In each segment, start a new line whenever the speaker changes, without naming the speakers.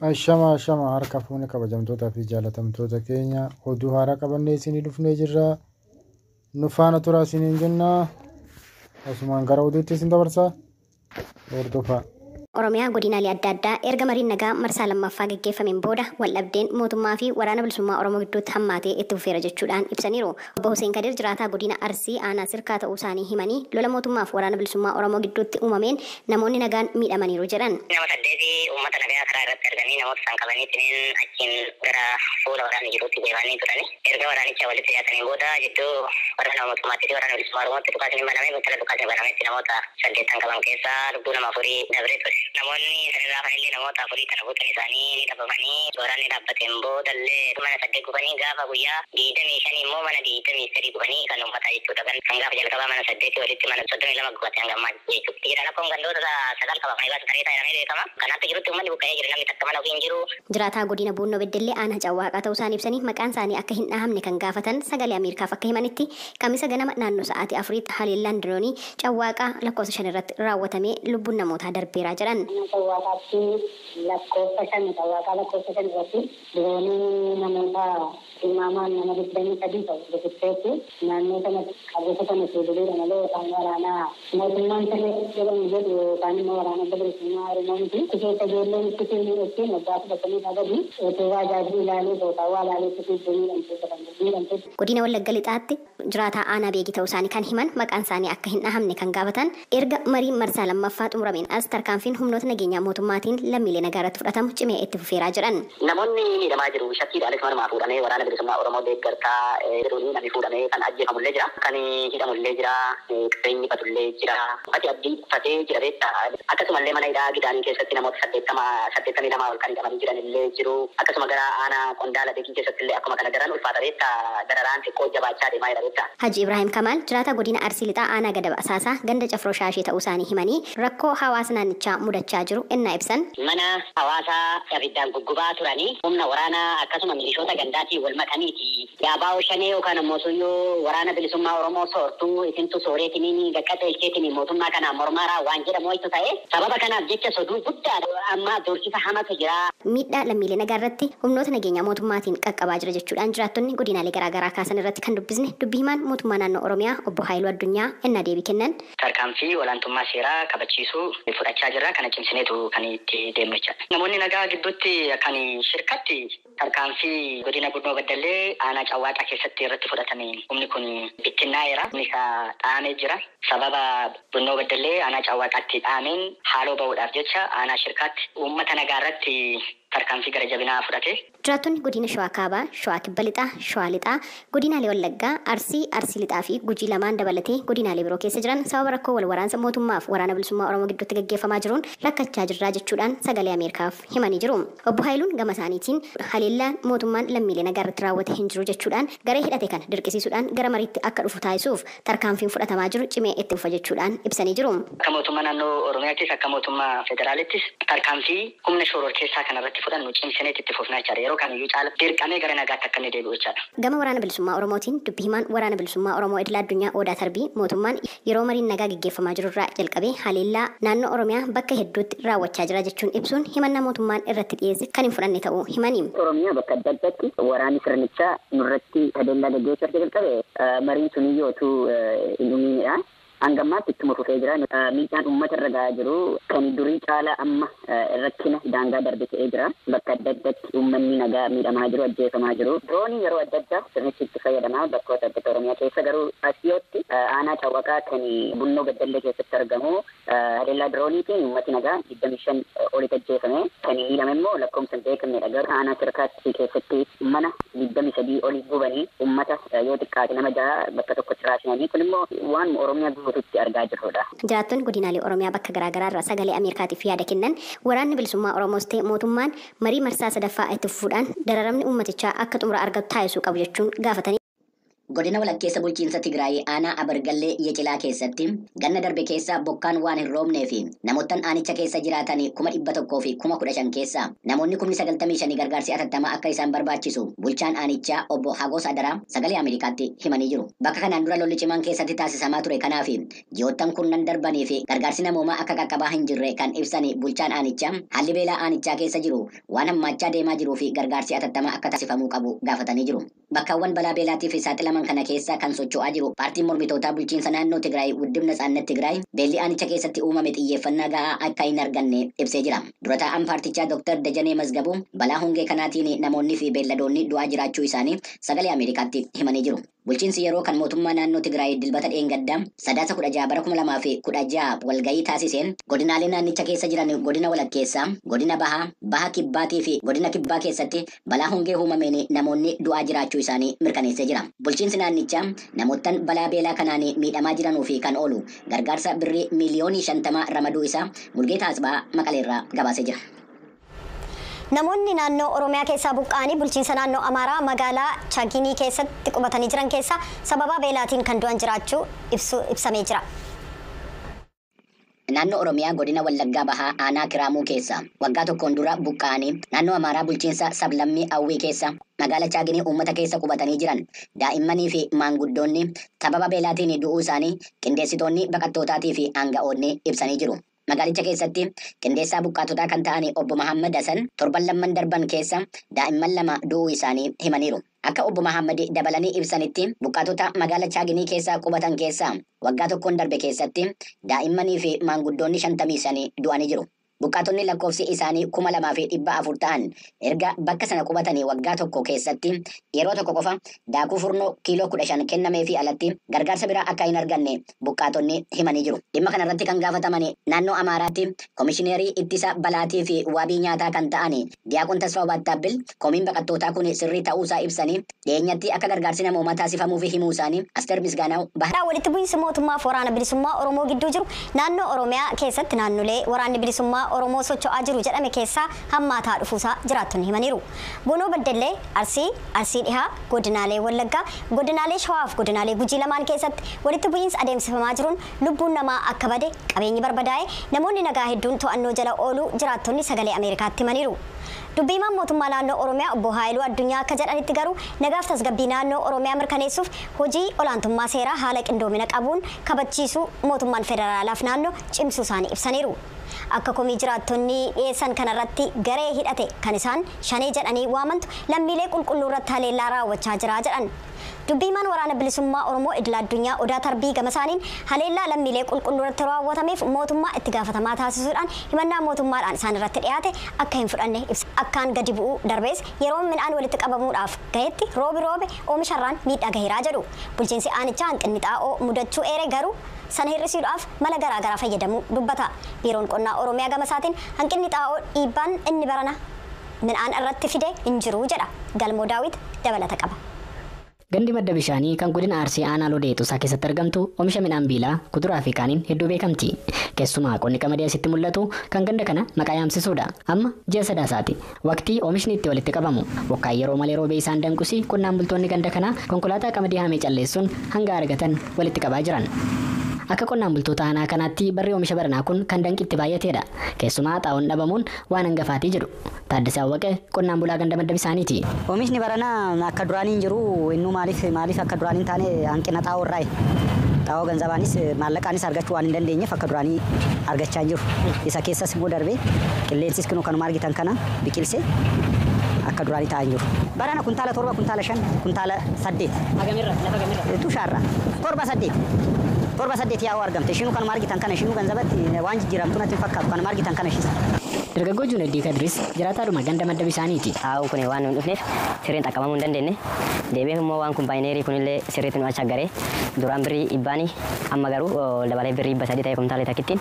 Ashama ashama harka fuune kabajamtootaa fi jaalatamtoota keenya oduu haaraa qabannee isinii dhufnee jirra. Nu faana turaa isiniin jenna. Asumaan gara oduutti isin dabarsa. Hordofaa.
Oromiyaa godinaalee adda addaa erga mariin nagaa marsaa lammaffaa gaggeeffameen booda waldhabdeen mootummaa fi waraana bilisummaa Oromoo gidduutti hammaatee itti fufeera jechuudhaan ibsaniiru. Obbo Hussein Kadir jiraataa godina Arsii aanaa Sirkaa ta'uu isaanii himanii lola mootummaa fi waraana bilisummaa Oromoo gidduutti uumameen namoonni nagaan miidhamaniiru jedhan.
Nama saddeeti uummata nagaa karaa irratti arganii namoota isaan qabanii achiin gara fuula waraanni jirutti deemanii turani. Erga waraanicha walitti dhiyaatanii booda jidduu waraana mootummaatti fi waraana bilisummaa Oromootti dhukaasni banamee battala dhukaasni banametti namoota saddeettan qaban keessaa lubbuu nama afurii dabree ture. Namoonni sanirraa hafan namoota afurii kana buutan isaanii ni dhabamanii waraanni dhaabbateen boodallee mana saddeet gubanii gaafa guyyaa 25 immoo mana 23 gubanii kan uummataa jechuudha. Kan gaafa jalqabaa mana saddeetii walitti mana 32 gubate hanga ammaa jechuudha. Jira lakkoon gandoota sagal qabamanii baasu tareetaa jedhamee beekama. Kanaatti jirutti uummanni buqqa'ee jira, namni takka mana ofii hin jiru.
Jiraataa godina Buunnoo Beddellee aanaa Cawwaaqaa ta'uu isaanii ibsanii maqaan isaanii akka hin dhahamne kan gaafatan sagalee Ameerikaaf akka himanitti kamisa ganama naannoo sa'aatii 4tti haleellaan diroonii Cawwaaqaa lakkoofsa 5 irratti raawwatamee lubbuun namootaa darbeeraa jedhan.
Cawwaaqaatti lakkoofsa 5 Cawwaaqaa lakkoofsa 5 irratti diroonii namoota tilmaamaan nama 23 ta'u rukutteetti naannoo sanatti qabeessa sana fuuldureedha malee yookaan waraanaa mootummaan siree jedhamu jedhu yookaan immoo waraana bilisummaa Oromoo miti. Keessa ijoolleen itti miidhagsuun waggaa fudhatanii dhagadi otoo waajaajii ilaalee bootaawwaa ilaalee itti miidhamte.
Godina Wallagga Lixaatti jiraataa aanaa beekii ta'uu isaanii kan himan maqaan isaanii akka hin dhahamne kan gaafatan erga marii marsaa lammaffaa xumurameen as tarkaanfiin humnoota nageenyaa mootummaatiin lammiilee nagaa irratti fudhatamu cimee itti fufeeraa jedhan.
Namoonni miidhamaa jiru shakkiidhaanis manumaa fuudhamee waraana bilisummaa Oromoo deeggartaa jedhuun namni fuudhamee kan ajjeefamullee jira, kan hidhamullee jira, qabeenyi batullee jira, uffati abdii uffatee jira beektaa. Akkasumallee mana hidhaa Gidaanii keessatti namoota 82 ol kan hidhamanii jiranillee jiru. Akkasuma gara aanaa Qondaala Beekii keessattillee akkuma kana daran ulfaata beektaa, dararaan xiqqoo jabaachaa deemaa jira beektaa.
Haji Ibrahim Kamal jiraataa godina Arsii Lixaa aanaa Gadab Asaasaa ganda Cafroo Shaashee ta'uu isaanii himanii rakkoo hawaasa naannichaa mudachaa jiru innaa ibsan.
Mana hawaasaa abiddaan guggubaa turanii humna waraanaa akkasuma milishoota gandaatiin wal makaniiti. Yaabaa shanee yookaan ammoo suyyoo waraana bilisummaa Oromoo soortuu isintu sooreetiniin gaqqaxeelcheetiniin mootummaa kanaan mormaaraa waan jedhamu wayitu ta'e sababa kanaaf jecha soduu guddaadha. Amma doorsisa hamatu jira.
Miidhaa lammiilee nagaa irratti humnoota nageenyaa mootummaatiin qaqqabaa jira jechuudhaan jiraattonni godinaalee garaagaraa kaasan irratti kan dubbisne dubbii himaan mootummaa naannoo Oromiyaa obbo Haayiluu Addunyaa innaa deebii kennan.
Tarkaanfii olaantummaa seeraa kabachiisuu fudhachaa jirra. Kana cimsineetu kan itti deemnu jechuudha. Namoonni nagaa gidduutti kan shirkatti tarkaanfii godina Buunnoo Beddellee aanaa Cawwaaqaa keessatti irratti fudhatame humni kun bittinnaa'eera. Humni isaa dhahamee jira. Sababa Buunnoo Beddellee aanaa Cawwaaqaatti dhahameen haaloo ba'uudhaaf jecha aanaa shirkaatti uummata nagaa irratti tarkaanfii gara jabinaa fudhate.
Jiraattonni godina Shawaa Kaabaa, Shawaa Kibba Lixaa, Shawaa Lixaa, godinaalee Wallaggaa, Arsii, Arsii Lixaa fi Gujii lamaan dabalatee godinaalee biroo keessa jiran sababa rakkoo wal waraansa mootummaa fi waraana bilisummaa Oromoo gidduutti gaggeeffamaa jiruun rakkachaa jirraa jechuudhaan sagalee Ameerikaaf himanii jiru. Obbo Haayiluun gama isaaniitiin haleellaan mootummaan lammiilee nagaa irratti raawwate hin jiru jechuudhaan garee hidhate kana dirqisiisuudhaan gara mariitti akka dhufu taasisuuf tarkaanfiin fudhatamaa jiru cimee itti fufa jechuudhaan ibsanii jiru.
Akka mootummaa naannoo Oromiyaattis akka mootummaa federaalittis tarkaanfii humna shororkeessaa kanarratti fudhannu cimsineetti itti fufnaa jechaadha. Yeroo kamiyyuu caala dirqamee gara nagaatti akka inni deebi'u jechaadha.
Gama waraana bilisummaa Oromootiin dubbii himaan waraana bilisummaa Oromoo idil addunyaa Odaa Tarbii mootummaan yeroo mariin nagaa gaggeeffamaa jirurraa jalqabee haleellaa naannoo Oromiyaa bakka hedduutti raawwachaa jira jechuun ibsuun himannaa mootummaan irratti dhiyeesse kan hin fudhanne ta'uu himanii.
Oromiyaa bakka adda addaatti waraanni sirnichaa nurratti haleellaa gaggeessuu erga jalqabe mariin suniyyoo utuu hin dhumiinidha. Hanga ammaatti ittuma fufee jira. Miidhaan uummata irra gahaa jiru kan durii caala amma rakkina daangaa darbe ta'ee jira. Bakka adda addaatti uummanni nagaa miidhamaa jiru, ajjeefamaa jiru. Diroonii yeroo adda addaa sirnichi itti fayyadamaa bakkoota adda addaa Oromiyaa keessa garuu asiyootti aanaa Cawwaqaa kan Buunnoo Beddellee keessatti argamu haleellaa dirooniitiin uummati nagaa 25 olitti ajjeefame. Kan miidhame immoo lakkoofsa hin beekamnedha. Garuu aanaa Sirkaatti keessatti mana 23 oli gubanii uummata yoo xiqqaate nama 6 bakka tokkotti raashinanii kun immoo waan Oromiyaa guutuutti argaa jirrudha.
Jiraattonni godinaalee Oromiyaa bakka garaagaraa irraa sagalee Ameerikaatiif yaada kennan waraanni bilisummaa Oromoos ta'e mootummaan marii marsaa sadaffaa itti fufuudhaan dararamni uummatichaa akka xumura argatu taasisuu qabu jechuun gaafatanii.
Godina walakkeessa bulchiinsa Tigraay aanaa Abargallee Yecilaa keessatti ganna darbe keessa bokkaan waan hin roobnee fi namoottan aanicha keessa jiraatan 115,000 keessa namoonni 95,000 gargaarsi atattamaa akka isaan barbaachisu bulchaan aanichaa obbo Hagos Adaraa sagalee Ameerikaatti himanii jiru. Bakka kanaan dura lolli cimaan keessatti taasisamaa ture kanaaf ji'oottan kurnan darbanii fi gargaarsi namoomaa akka qaqqabaa hin jirre kan ibsan bulchaan aanichaa haalli beelaa aanichaa keessa jiru waan hammaachaa deemaa jiruu fi gargaarsi atattamaa akka taasifamuu qabu gaafatanii jiru. Bakkaawwan balaa beelaatiif saaxilaman kana keessa kan socho'aa jiru paartiin mormitootaa bulchiinsa naannoo Tigraay Wuddib Natsaannat Tigraay beelli aanicha keessatti uumame xiyyeeffannaa gahaa akka hin arganne ibsee jira. Dura taa'aan paartichaa Dr. Dajanee Mazgabuu balaa hongee kanaatiin namoonni fi beelladoonni du'aa jiraachuu isaanii sagalee Ameerikaatti himanii jiru. Bulchiinsi yeroo kan mootummaa naannoo Tigraay dilbata dheengaddaa sadaasa 16 bara 2016 walgahii taasiseen godinaalee naannicha keessa jiran godina walakkeessaa, godina bahaa, baha kibbaatii fi godina kibbaa keessatti balaa hongee uumameen namoonni du'aa jiraachuu isaanii mirkaneessee jira. Bulchiinsi naannichaa namoottan balaa beelaa kanaan miidhamaa jiranuu fi kan oolu gargaarsa birrii miiliyoonii 50 ramaduu isaa Mulgeetaa Asbaa Maqaleerraa gabaasee jira.
Namoonni naannoo Oromiyaa keessaa buqqa'anii bulchiinsa naannoo Amaaraa magaalaa Chaginii keessatti qubatanii jiran keessaa sababa beelaatiin kan du'an jiraachuu ibsamee jira.
Naannoo Oromiyaa godina Wallaggaa Bahaa aanaa Kiraamuu keessa waggaa tokkoon dura buqqa'anii naannoo Amaaraa bulchiinsa Sablammii Awwii keessa magaala Chaaginii uummata keessa qubatanii jiran daa'immanii fi maanguddoonni sababa beelaatiin du'uu isaanii qindeessitoonni baqattootaatii fi aanga'oonni ibsanii jiru. Magaalicha keessatti qindeessaa buqqaatotaa kan ta'an obbo Mahammad Hasan torban lamman darban keessa daa'imman lama du'uu isaanii himaniiru. Akka obbo Mahammad dabalanii ibsanitti buqqaatota magaala Chaaginii keessa qubatan keessa waggaa tokkoon darbe keessatti daa'immanii fi maanguddoonni 55 du'anii jiru. Buqqaatonni lakkoofsi isaanii 2400 ta'an erga bakka sana qubatanii waggaa tokko keessatti yeroo tokko qofa daakuu furnoo kiiloo 15 kennamee fi alatti gargaarsa biraa akka hin arganne buqqaatonni himanii jiru. Dhimma kanarratti kan gaafataman naannoo Amaaraatti komishineerii ittisa balaatii fi waabii nyaataa kan ta'an Diyaaqoon Tasfaa Baattaabbil komiin baqattootaa kun sirrii ta'uusaa ibsanii dhiyeenyatti akka gargaarsi namoomaa taasifamuu fi himuu isaanii Asteer Misgaanaaw baha.
Walitti bu'iinsi mootummaa fi waraana bilisummaa Oromoo gidduu jiru naannoo Oromiyaa keessatti naannolee waraanni bilisummaa Oromoo socho'aa jiru jedhame keessaa hammaataa dhufuusaa jiraattonni himaniiru. Boonoo Baddellee, Arsii, Arsii Dhihaa, godinaalee Wallaggaa, godinaalee Shawaa fi godinaalee Gujii lamaan keessatti walitti bu'iinsa adeemsifamaa jiruun lubbuun namaa akka bade qabeenyi barbadaa'e namoonni nagaa hedduun to'annoo jala ooluu jiraattonni sagalee Ameerikaatti himaniiru. Dubbiimaan mootummaa naannoo Oromiyaa obbo Haayiluu Addunyaa akka jedhanitti garuu nagaaf tasgabbii naannoo Oromiyaa mirkaneessuuf hojii olaantummaa seeraa haala qindoomina qabuun kabachiisuu mootummaan federaalaaf naannoo cimsuu isaanii ibsaniiru. Akka komii jiraattonni dhiyeessan kanarratti garee hidhate kan isaan shanee jedhanii waamantu lammiilee qulqulluu irratti haleellaa raawwachaa jira jedhan. Dubbiimaan waraana bilisummaa Oromoo idil addunyaa Odaa Tarbii gama isaaniin haleellaa lammiilee qulqulluu irratti raawwatameef mootummaa itti gaafatamaa taasisuudhaan himannaa mootummaadhaan isaan irratti dhiyaate akka hin fudhanne ibsa. Akkaan gadi bu'uu darbees yeroo midhaan walitti qabamuudhaaf gahetti roobi roobe oomisharraan miidhaa gaheeraa jedhu. Bulchiinsi aanichaa hanqinni xaa'oo mudachuu eere garuu sana hir'isuudhaaf mala garaagaraa fayyadamuu dubbata. Biiroon qonnaa Oromiyaa gama isaatiin hanqinni xaa'oo dhiibbaan inni barana midhaan irratti fide hin jiru jedha. Galmoo Daawit dabalata qaba.
Gandi madda bishaanii kan godina Arsii aanaa Lodee Xusaa keessatti argamtu oomisha midhaan biilaa, kuduraa fi kaaniin hedduu beekamti. Keessumaa qonni qamadii asitti mul'atu kan ganda kana maqaa yaamsisuudha. Amma ji'a sadaasaati. Waqtii oomishni itti walitti qabamu. Bokkaan yeroo malee roobee isaan danqusi qonnaan bultoonni ganda kanaa konkolaataa qamadii haamee calleessuun hanga argatan walitti qabaa jiran. Akka qonnaan bultoota aanaa kanaatti barri oomisha baranaa kun kan danqitti baay'ateedha. Keessumaa xaa'oon dhabamuun waan hangafaatii jedhu. Taaddasaa Awwaqee qonnaan bulaa ganda madda bishaaniiti.
Oomishni baranaa akka duraanii hin jiru innuu maaliif akka duraanii hin taane hanqina xaa'oo irraayi. Xaa'oo ganzabaanis maallaqaanis argachuu waan hin dandeenyeef akka duraanii argachaa hin jiru. Isa keessas immoo darbee qilleensis kunoo kanuma argitan kana biqilsee akka duraanii taa'aa hin jiru. Barana kuntaala 7, kuntaala 5, kuntaala 8.
Hagamirra lafa gamirra?
Tushaarra 7 8. 7 8 yaa'u argamte. Ishinuu kanuma argitan kana ishinuu ganzabatti waan jijjiiramtu natti hin fakkaatu kanuma argitan kana ishis.
Dargaggoo Junaddii Kadris jiraataadhuma ganda madda bishaaniiti.
Xaa'oon kun waan nu hin dhufneef sirriin xaqqabamuu hin dandeenye. Deebiin immoo waan kumbaayinarii kunillee sirriitti nu achaggaree duraan birrii 100 amma garuu dabalee birrii 300 ta'e kumtaalee takkittiin.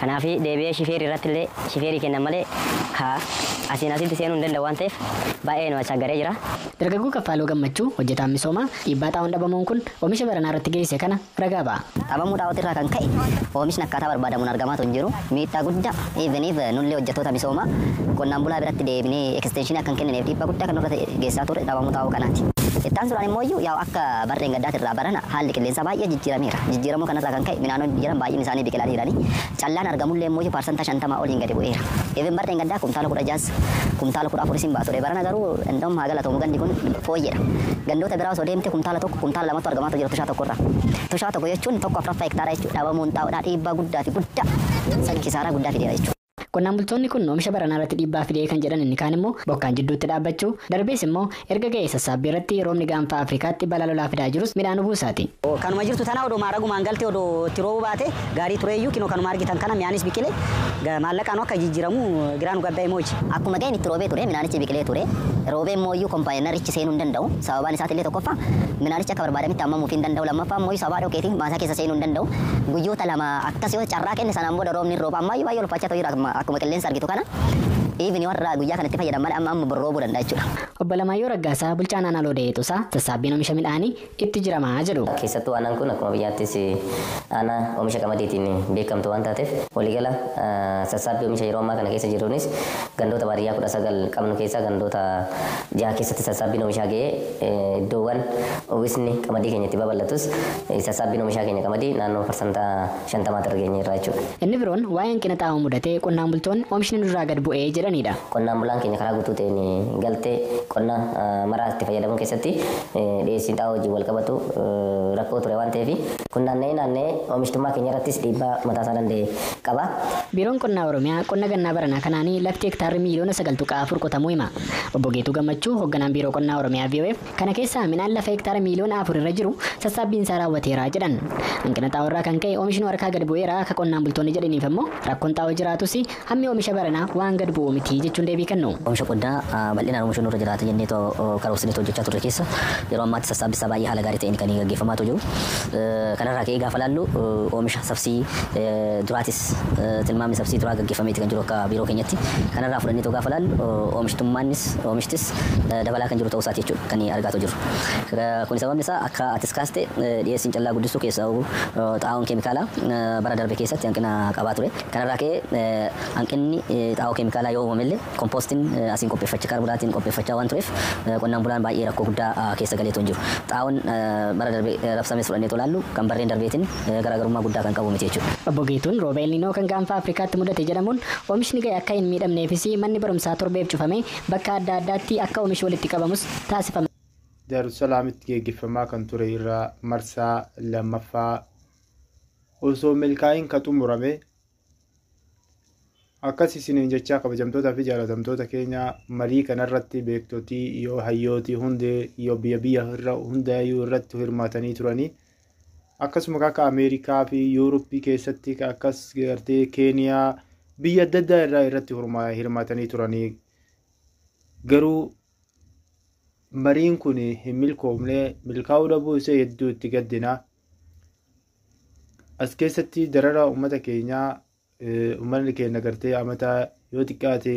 Kanaaf deebi'ee shifeerii irratti illee shifeerii kennan malee ka asiin asitti seenuu hin danda'u waan ta'eef baay'ee nu achaggaree jira.
Dargaggoo Kaffaaloo Gammachuu hojjetaan misoomaa dhiibbaa xaa'oon dhabamuun kun oomisha baranaa irratti geesse kana ragaa ba'a.
Dhabamuu xaa'ooti irraa kan ka'e oomishni akkaataa barbaadamuun argamaa hin jiru. Miidhaa guddaa eeveniif nullee hojjettoota
Bu'uurota misoomaa qonnaan bulaa biratti deebinee ekstenshinii akka hin kennineef dhiibbaa guddaa kan nurra geessaa ture dhabamuu xaa'oo kanaati. Ittaan suuraan immoo iyyuu yaa'u akka barreen gaddaatirraa barana haalli qilleensaa baay'ee jijjiirameera. Jijjiiramuu kanarraa kan ka'e midhaanonni jiran baay'een isaanii biqilaa jiranii callaan argamullee immoo iyyuu 50% oliin gadi bu'eera. Even barreen gaddaa kumtaala 16 kumtaala 14 sin baasure barana garuu endom haa galatoomu gandi kun fooyyedha. Gandoota biraa osoo deemte kumtaala 1 kumtaala 2 argamaa jira tushaa tokkorraa. Tushaa tokko jechuun 1.4 hektaara jechuudha. Dhabamuun xaa'oodhaa dhiibbaa guddaa fi guddaa kisaaraa guddaa fideera jechuudha.
Qonnaan bultoonni kun oomisha baranaa irratti dhiibbaa fidee kan jedhan inni kaan immoo bokkaan jidduutti dhaabbachuu darbees immoo erga ga'ee sassaabbii irratti roobni gaanfa Afrikaatti balaa lolaa fidaa jirus midhaan buusaati.
Kanuma jirtu tana odoo maaragumaan galte odoo itti roobuu baate gaarii tureeyyuu kinoo kanuma argitan kana mi'aanis biqile maallaqaan akka jijjiiramu giraanu gabdaa imooji.
Akkuma ga'een itti roobee ture midhaanichi biqilee ture roobee immoo iyyuu kompaayinarichi seenuu hin danda'u sababaan isaatillee tokkoffaa midhaanichi akka barbaadametti hammamuuf hin danda'u lammaffaa immoo sababa dhokeetiin maasaa keessa seenuu hin danda'u guyyoota lama akkas yoo carraa kenne sanaan booda roobni rooba ammayyuu baay'ee ulfaachaa ta'uu jira akkuma qilleensa argitu kana even warra guyyaa kanatti fayyadaman amma amma roobuu danda'a jechuudha.
Obbo Lamaayyoo Raggaasaa bulchaa naannoo Loodee Tusaa sassaabbiin oomisha midhaanii itti jiramaa jedhu.
Keessattuu aanaan kun akkuma biyyaattis aanaa oomisha qamadiitiin beekamtu waan taateef waliigala sassaabbii oomisha yeroo ammaa kana keessa jiruunis gandoota baadiyyaa 19 qabnu keessaa gandoota 6 keessatti sassaabbiin oomishaa ga'ee iddoowwan uwwisni qamadii keenya itti babal'atus sassaabbiin oomishaa keenya qamadii naannoo 50% irra geenye irraa jechuudha.
Inni biroon waa'ee hanqina xaa'oo mudatee qonnaan bultoonni oomishni nurraa gad bu'ee jedhanidha.
Qonnaan bulaan keenya karaa guutuu ta'een galtee qonna maraa itti fayyadamuu keessatti dhiyeessiin xaa'oo wajjin wal qabatu rakkoo ture waan ta'eef kun naanna'ee naanna'ee oomishtummaa keenya irrattis dhiibbaa mataa isaa danda'e qaba.
Biiroon Qonnaa Oromiyaa qonna gannaa baranaa kanaanii lafti hektaarri miiliyoona 9.4 qotamuu hima. Obbo Geetuu Gammachuu hoogganaan Biiroo Qonnaa Oromiyaa VOF kana keessaa midhaan lafa hektaara miiliyoona 4 irra jiru sassaabbiin isaa raawwateera jedhan. Hanqina xaa'oo irraa kan ka'e oomishni harkaa gad bu'eera akka qonnaan bultoonni jedhaniif immoo rakkoon xaa'oo jiraatus hammi oomisha baranaa waan gad bu'u miti jechuun deebii kennu.
Oomisha qonnaa bal'inaan oomishuun nurra jiraata jennee karoorsinee hojjechaa turre keessa yeroo ammaatti sassaabbii isaa baay'ee haala gaarii ta'een kan gaggeeffamaa jiru. Kanarraa ka'ee gaafa laallu oomisha sabsii duraatis tilmaamni sabsii duraa gaggeeffameeti kan jiru akka biiroo keenyatti. Kanarraa fudhannee gaafa laallu oomishtummaanis oomishtis dabalaa kan jiru ta'uu isaati jechuudha kan argaa jiru. Kun sababni isaa akka atis kaaste dhiyeessiin callaa guddisuu keessaa xaa'oon keemikaalaa bara darbe keessatti hanqina qabaa ture. Kanarraa ka'ee hanqinni xaa'oo keemikaalaa yoo uumamellee kompoostiin asiin qopheeffachaa karaa biraatiin qopheeffachaa waan tureef qonnaan bulaan baay'ee rakkoo guddaa keessa galeetu hin jiru. Xaa'oon bara darbe rabsames fudhannee tolaallu kan barreen darbeetiin garaagarummaa guddaa kan qabu miti jechuudha.
Obbo Geetuun rooba Elniinoo kan gaanfa Afrikaatti mudate jedhamuun oomishni ga'e akka hin miidhamneefis manni barumsaa torbeef cufamee bakka adda addaatti akka oomishi walitti qabamus taasifama.
Daarusalaamitti geggeeffamaa kan ture irraa marsaa lammaffaa osoo milkaa'in kan xumurame akkas isiniin jechaa kabajamtootaa fi jaalatamtoota keenya marii kanarratti beektotii yoo hayyootii hundee yoo biyya biyya irra hundaayyuu irratti hirmaatanii turanii akkasuma akka Ameerikaa fi Yuurooppii keessatti akkas gartee Keeniyaa biyya adda addaa irraa irratti hirmaatanii turanii garuu mariin kun hin milkoomne milkaa'uu dhabuu isee hedduu itti gaddina. As keessatti darara uummata keenyaa uummanni keenya gartee amata yoo xiqqaate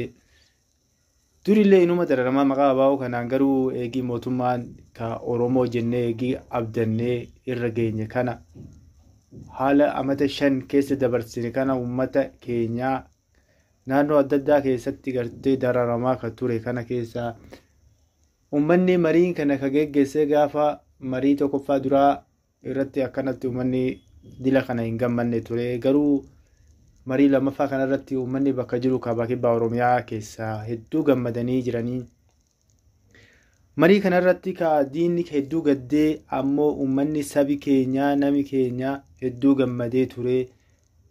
durillee inuma dararamaa maqaa abaa'oo kanaan garuu eegii mootummaan ka Oromoo jennee eegii abdannee irra geenye kana haala amata 5 keessa dabarsine kana uummata keenyaa naannoo adda addaa keessatti gartee dararamaa kan ture kana keessa uummanni mariin kana ka geggeessee gaafa marii tokkoffaa duraa irratti akkanatti uummanni dila kana hin gammanne ture garuu marii lammaffaa kanarratti uummanni bakka jiru kaabaa kibbaa Oromiyaa keessaa hedduu gammadanii jiranii. Marii kanarratti ka diinni hedduu gaddee ammoo uummanni sabi keenyaa nami keenyaa hedduu gammadee ture.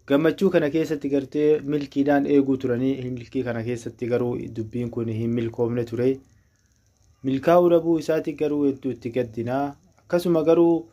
Gammachuu kana keessatti gartee milkiidhaan eeguu turanii milkii kana keessatti garuu dubbiin kun hin milkoomne ture. Milkaa'uu dhabuu isaati garuu hedduu itti gaddinaa. Akkasuma garuu